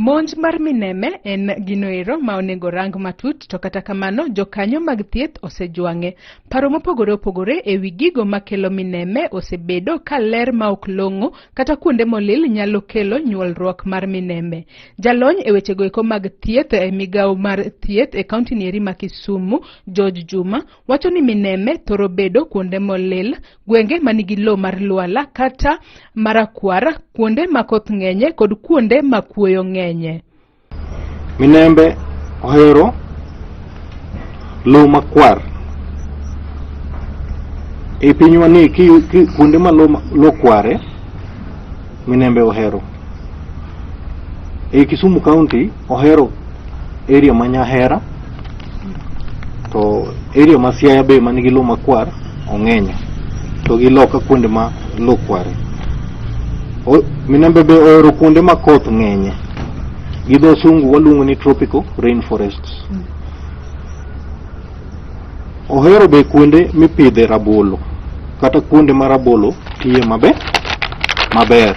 Monj mar mineme en ginoero ma onego rang matut to kata kamano jokanyo mag thieth osejwang'e. Paro mopogore opogore e wi gigo makelo mineme osebedo ka ler ma ok long'o kata kuonde molil nyalo kelo nyuolruok mar mineme. Jalony e wechego eko mag thieth e migawo mar thieth e kaunti nieri ma Kisumu, George Juma, wacho ni mineme thoro bedo kuonde molil, gwenge manigi lowo mar lwala kata marakwar, kuonde ma koth ng'enye kod kuonde ma kuoyo ng'enye. Minembe ohero lowo makwar. E pinywa ni kuonde ma lowo kware, minembe ohero. E Kisumu County ohero area ma Nyahera to area ma Siaya be manigi lowo makwar ong'enye to gi loka kuonde ma lowo kware. Minembe be ohero kuonde ma koth ng'enye. Gi dho sungu waluongo ni tropical rainforests. Ohero be kuonde mipidhe rabolo kata kuonde ma rabolo tiye maber maber.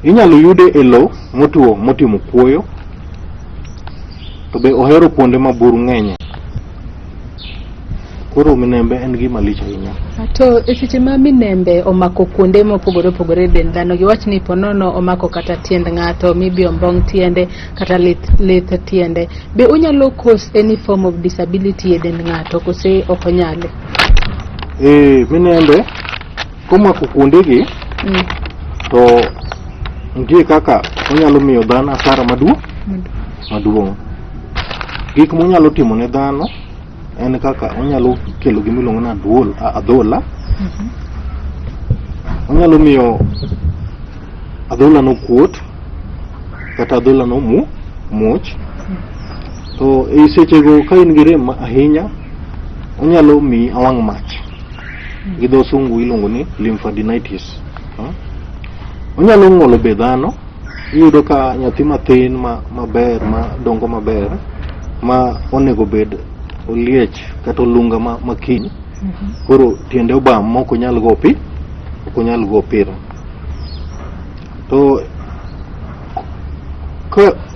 Inyalo yude e lowo motwo motimo kuoyo to be ohero kuonde ma buru ng'enye. Koro minembe en gima lich ahinya. To e seche ma minembe omako kuonde mopogore opogore e dend dhano, giwach ni ponono omako kata tiend ng'ato, maybe ombong' tiende kata lith, lith tiende, be onyalo cause any form of disability e dend ng'ato kose ok onyale? Minembe komako kuondegi to nitie kaka onyalo miyo dhano asara maduong' maduong'. Gik monyalo timo ne dhano en kaka onyalo kelo gima iluongo ni adhola. Onyalo miyo adhola no kuot kata adhola no muoch. To e sechego ka in gi rem ahinya, onyalo miyi awang' mach. Gi dho sungu iluongo ni lymphadenitis. Onyalo ng'olo be dhano. Iyudo ka nyathi mathin maber ma dongo maber ma onego bed oliech kata olunga ma kiny koro tiende obam ma ok onyal go pi ok onyal go opira. To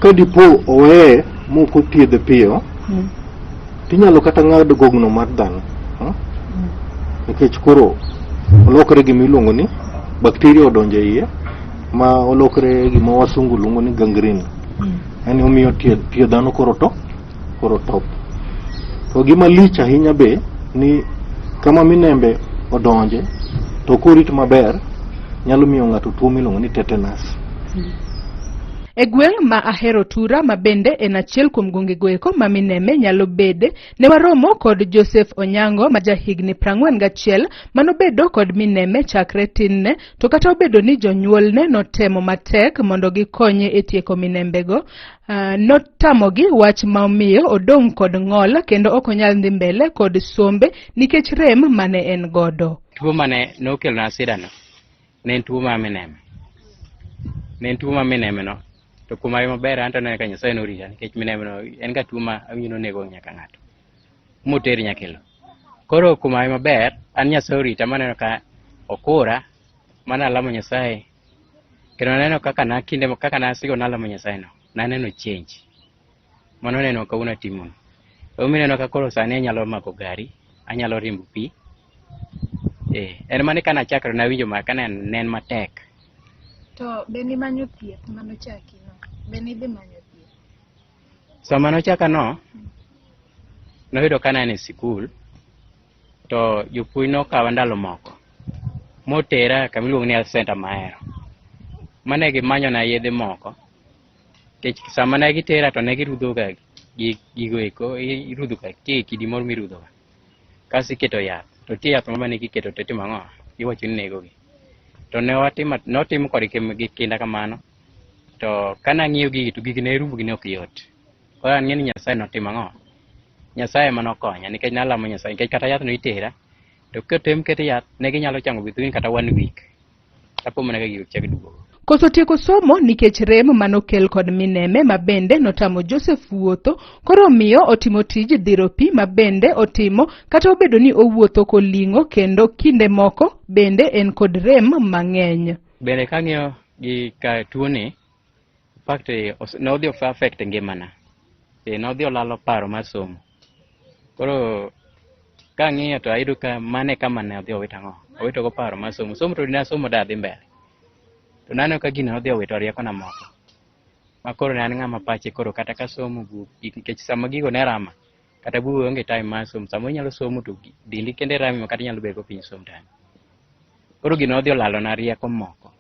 ka dipo oweye mok othiedhe piyo, tinyalo kata ng'ad gogno mar dhano, Nikech koro olokore gima iluongo ni bakteria odonjo e iye ma olokore gima wasungu luongo ni gangrene. Yani omiyo tie dhano koro to koro top. To gima lich ahinya be ni kama minembe odonje to korit maber nyalo miyo ng'ato tuo miluongo ni tetanus. E gweng' ma Ahero Tura ma bende en achiel kuom gwengego eko ma mineme nyalo bede, ne waromo kod Joseph Onyango ma jahigni 41 manobedo kod mineme chakre tinne, to kata obedo ni jonyuolne notemo matek mondo gikonye e tieko minembego, notamogi wach ma omiyo odong' kod ng'ol kendo ok onyal dhi mbele kod sombe nikech rem mane en godo. Tuo mane nokelona sidano ne en tuo mar mineme. Ne en tuo mar mineme no, to kuom hawi maber an to aneno ka Nyasaye norita nikech mineme no en ga tuo ma awinjo ni onego nyaka ng'ato moter nyaka e lowo. Koro kuom hawi maber an Nyasaye orita maneno ka okura mana alamo Nyasaye kendo aneno kaka na kinde kaka nasiko nalamo Nyasaye no naneno change. Mano neno kawuono atimono. Emomiyo ineno ka koro sani anyalo mako gari, anyalo riembo pi. En mana ni kane achakre nawinjo ma kane ne en matek. To be nimanyo thieth manochaki no? Be nidhi manyo thieth? Sama nochaka no, noyudo ka ne an e sikul, to jopuonj nokawa ndalo moko motera kama iluongo ni health center Mahero. Mane gimanyona yedhe moko, nikech sama ne gitera to ne girudho ga gigo eko, irudho ga, nitie kidi moro mirudho ga. Kasto iketo yath, to nitie yath moro mane giketo to itimo ang'o? Iwacho ni negogi. To ne watimo, notim kodgi gi kinda kamano, to kane ang'iyo gigi to gigi ne rumogi ne ok yot. Koro ang'e ni Nyasaye notimo ang'o? Nyasaye ema nokonya nikech nalamo Nyasaye nikech kata yath no itera to kotem ket yath ne ginyalo chango within kata 1 week. Tapo mana ka gigo chak duogo. Koso tieko somo nikech rem manokel kod mineme ma bende notamo Joseph wuotho, koro omiyo otimo tij dhiro pi ma bende otimo kata obedo ni owuotho koling'o kendo kinde moko bende en kod rem mang'eny. Bende kang'iyo gi ka tuoni, fact nodhi affect ngimana. Nodhi olalo paro mar somo. Koro kang'iyo to ayudo ka mano e kama ne odhi owito ang'o? Owito go paro mar somo. Somo to nasomo da adhi mbele. To naneno ka gino nodhi owito riekona moko. Ma koro ne an ng'ama pache koro kata ka somo buk nikech sama gigo ne rama kata buk onge time mar somo. Samoro inyalo somo to dendi kende rami ma kata inyalo bet go piny somo tani. Koro gino nodhi olalona rieko moko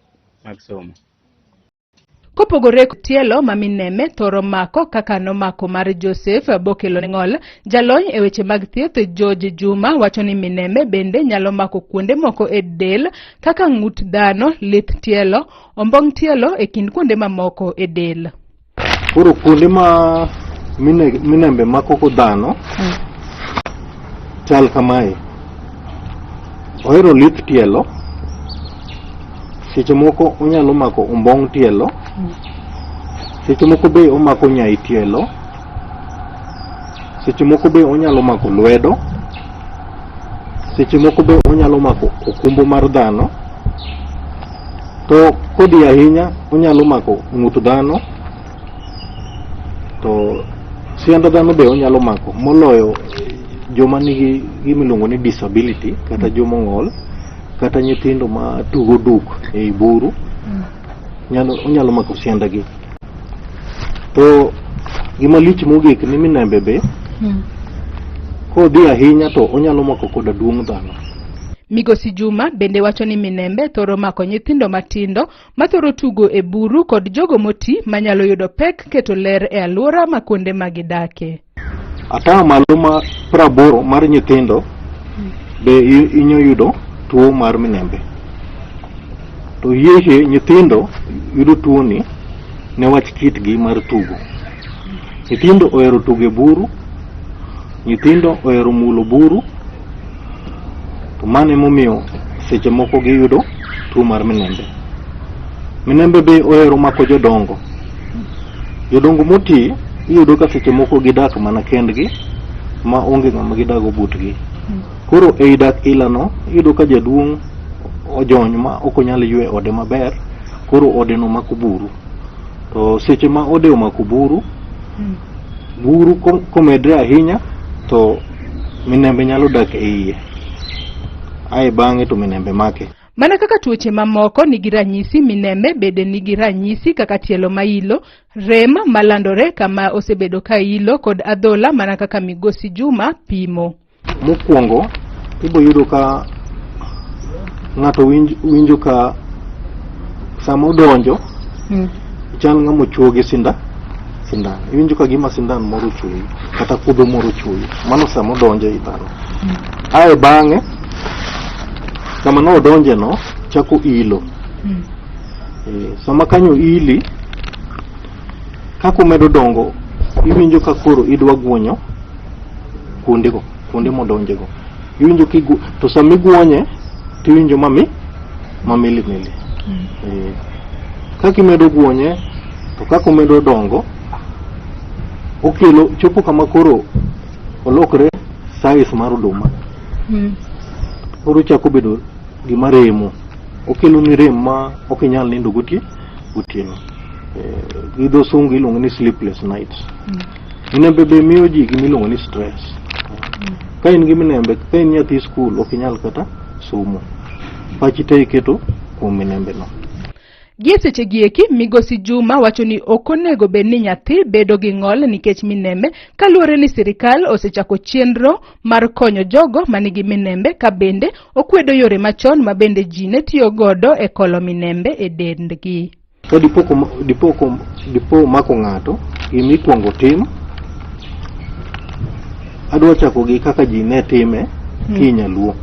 mag somo. Kopogore kod tielo ma mineme thoro mako kaka nomako mar Joseph bokelo ne ng'ol, jalony e weche mag thieth George Juma wacho ni mineme bende nyalo mako kuonde moko e del kaka ng'ut dhano, lith tielo, ombong' tielo e kind kuonde mamoko e del. Koro kuonde ma minembe mako go dhano chal kamae. Ohero lith tielo, seche moko onyalo mako ombong' tielo, seche moko be omako nyai tielo, seche moko be onyalo mako lwedo, seche moko be onyalo mako okumbo mar dhano, to kodhi ahinya onyalo mako ng'ut dhano, to sianda dhano be onyalo mako moloyo joma nigi gima iluongo ni disability kata joma ong'ol kata nyithindo ma tugo duk ei buru onyalo mako siandagi. To gima lich mogik ni minembe be kodhi ahinya to onyalo mako koda duong' dhano. Migosi Juma bende wacho ni minembe thoro mako nyithindo matindo mathoro tugo e buru kod jogo moti manyalo yudo pek keto ler e alwora ma kuonde ma gidake. Ata malo ma 80 mar nyithindo be inyo yudo tuo mar minembe. To yie nyithindo yudo tuoni ne wach kitgi mar tugo. Nyithindo ohero tugo e buru, nyithindo ohero mulo buru, to mano emomiyo seche moko giyudo tuo mar minembe. Minembe be ohero mako jodongo. Jodongo moti iyudo ka seche moko gidak mana kendgi ma onge ng'ama gidago butgi. Koro ei dak ilano iyudo ka jaduong' ojony ma ok onyal ywe ode maber, koro ode no mako buru. To seche ma ode omako buru, buru komedre ahinya to minembe nyalo dak e iye. Ae bang'e to minembe make. Mana kaka tuoche mamoko nigi ranyisi, minembe bende nigi ranyisi kaka tielo mailo, rem malandore kama osebedo ka ilo kod adhola mana kaka Migosi Juma pimo. Mokwongo ibo yudo ka ng'ato winjo ka sama odonjo chal ng'ama ochuo gi sindan. Iwinjo ka gima sindan moro ochuoyi kata kudho moro ochuoyi. Mano sama odonjo ei dhano. Ae bang'e kama ne odonje no chako ilo. Sama kanyo ili, kaka omedo dongo iwinjo ka koro idwa guonyo kuondego, kuonde modonjego. Iwinjo to sama iguonye tiwinjo mami milimili. Kaka imedo guonye to kaka omedo dongo okelo chopo kama koro olokre size mar oduma. Koro ochako bedo gima remo. Okelo ni rem ma ok inyal nindo gotieno. Gi dho sungu iluongo ni sleepless nights. Minembe be miyo ji gima iluongo ni stress. Ka in gi minembe, ka in nyathi skul ok inyal kata somo. Pachi te iketo kuom minembe no. Gie seche gi eki, Migosi Juma wacho ni ok onego bed ni nyathi bedo gi ng'ol nikech minembe kaluwore ni sirikal osechako chenro mar konyo jogo manigi minembe ka bende okwedo yore machon ma bende ji ne tiyo godo e kolo minembe e dendgi. Ka dipo mako ng'ato, gima ikuongo tim, adwa chako gi kaka ji ne time kinyaluo.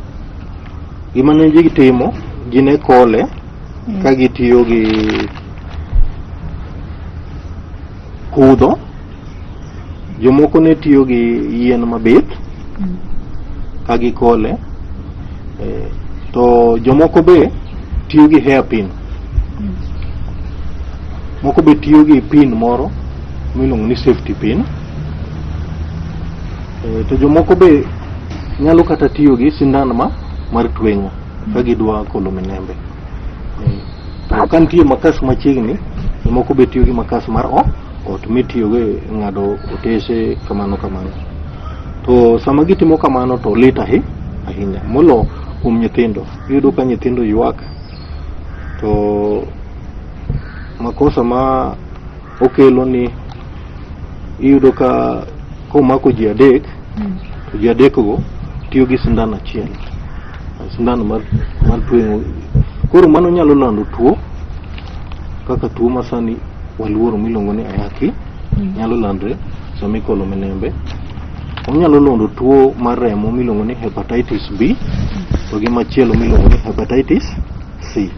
Gima ne ji timo, ji ne kole ka gitiyo gi kudho, jomoko ne tiyo gi yien mabith ka gikole, to jomoko be tiyo gi hairpin. Moko be tiyo gi pin moro miluongo ni safety pin. To jomoko be nyalo kata tiyo gi sindan mar tweng'o ka gidwa kolo minembe. To ka nitie makas machiegni, Jomoko be tiyo gi makas mar ot mitiyogo e ng'ado otese kamano kamano. To sama gitimo kamano to lit ahinya molo kuom nyithindo. Iyudo ka nyithindo ywak to makosa ma okelo ni iyudo ka komako ji adek to ji adekgo tiyo gi sindan achiel, sindan mar tweng'o. Koro mano nyalo lando tuo kaka tuo ma sani waluoro miluongo ni ayaki nyalo landre sama ikolo minembe. Onyalo lando tuo mar remo miluongo ni hepatitis B to gi machielo miluongo ni hepatitis C.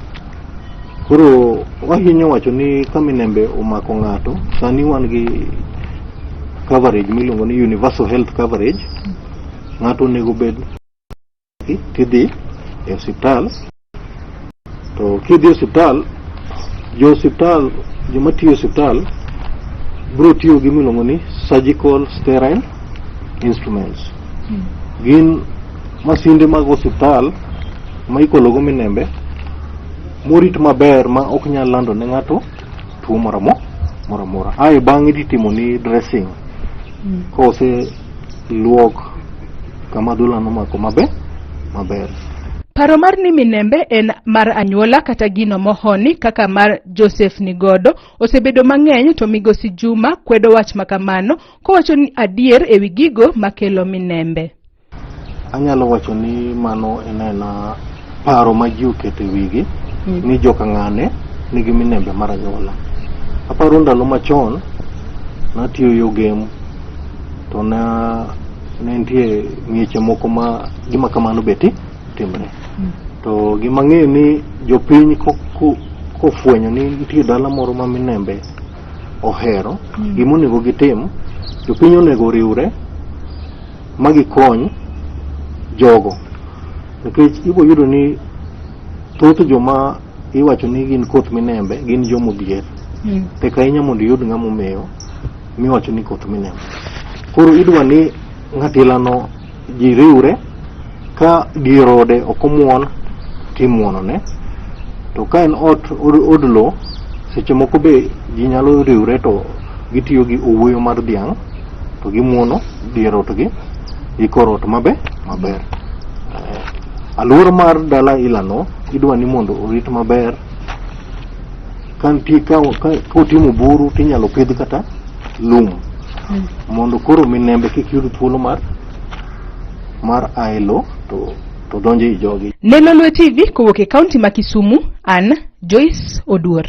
Koro wahinyo wacho ni ka minembe omako ng'ato, sani wan gi coverage miluongo ni universal health coverage, ng'ato onego bed tidhi e osiptal, to kidhi e osiptal, jo osiptal, joma tiyo e osiptal biro tiyo gi miluongo ni surgical sterile instruments. Gin masinde mag osiptal ma ikologo minembe morit maber ma ok nyal lando ne ng'ato tuo moro amora. Ae bang'e titimo ni dressing kose luok kama adhola nomako maber. Paro mar ni minembe en mar anyuola kata gino mohoni kaka mar Joseph nigodo osebedo mang'eny, to Migosi Juma kwedo wach makamano kowacho ni adier ewi gigo makelo minembe. Anyalo wacho ni mano en aena paro ma ji oketo e wigi ni joka ng'ane nigi minembe mar anyuola. Aparo ndalo machon natiyo yo Gem to ne nitie mieche moko ma gima kamano be timre. To gima ang'eyo ni jopiny kofwenyo ni nitie dala moro ma minembe ohero, gima onego gitim, jopiny onego oriwre ma gikony jogo. Nikech ibo yudo ni thoth joma iwacho ni gin koth minembe gin joma odhier. Tek ahinya mondo iyud ng'ama omewo miwacho ni koth minembe. Koro idwa ni ng'atilano ji riwre ka dier ode ok omuon timuonone, to ka en ot od lo, seche moko be ji nyalo riwre to gitiyo gi owuoyo mar dhiang' to gimuono dier ot gi kor ot maber. Aluora mar dala ilano idwa ni mondo orit maber. Ka nitie ka otimo buru tinyalo pidh kata lum mondo koro minembe kik yud thuolo mar ae lo to donjo ei jogi. Ne Lolwe TV kowuok e kaunti ma Kisumu, an Joyce Oduor.